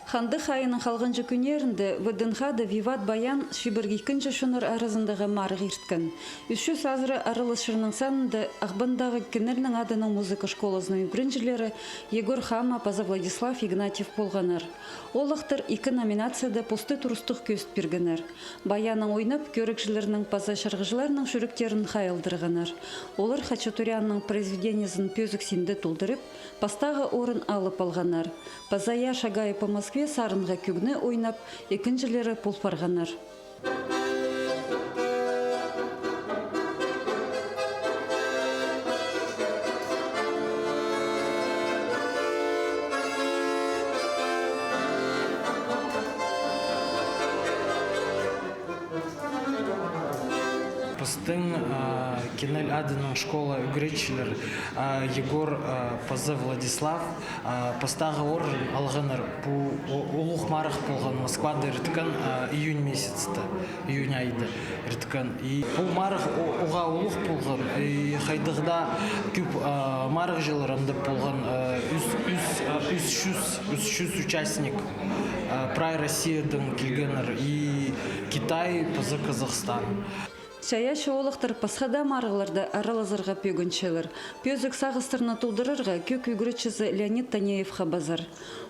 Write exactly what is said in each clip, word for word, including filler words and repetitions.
Хандых айының халғанҷы кӱннерінде ВДНХ-да «Виват, Баян» чибіргі ікінҷі чоннар аразындағы марығ ирткен. Ӱс чӱс азыра араласчының санында Ағбандағы Кенельнің адынаң музыка школазының ӱгренҷілері Егор Хама паза Владислав Игнатьев полғаннар. Олахтар ікі номинацияда посты турыстығ кӧзіт пиргеннер. Баяннаң ойнап, кӧрігҷілернің паза чарғыҷыларның чӱректерін хайалдырғаннар. Олар Хачатурянның произведениезін пӧзік синде толдырып, пастағы орын алып алғаннар. Паза «Я шагаю по Москве» сарынға кӧгні ойнап, ікінҷілері пол парғаннар. Пістің, а, Кенель адынаң школа ӱгретчілер, а, Егор, а, паза Владислав, а, пастағы орын алғаннар. Пу у-, улуғ марығ полған Москвада ирткен, а, июнь месяцте, июнь айда ирткен. И пу марығ у-, уғаа улуғ полған. И хайдағ даа кӧп, а, марығҷылар анда полған, а, ӱс, ӱс, а, ӱс чӱс, ӱс чӱс участник, а, прай Россиядаң килгеннер. И Китай, паза Казахстан. Чайаачы олахтар пасха даа марығларда аралазарға пӧгінчелер. Пӧзік сағыстарны толдырарға кӧк ӱгретчізі Леонид Танеевха пазар.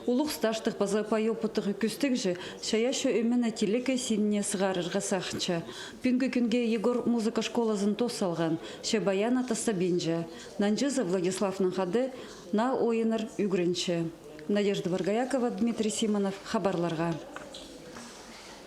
Улуғ стажтығ паза пай опыттығ кӧстегҷі чайаачы ӧмені телекей синіне сығарарға сағынча. Пӱӱнгі кӱнге Егор музыка школазын тоос салған, че баянны тастабинча. Нанҷызы Владиславның хада наа ойыннар ӱгренче. Надежда Варгаякова, Дмитрий Симонов, хабарларға.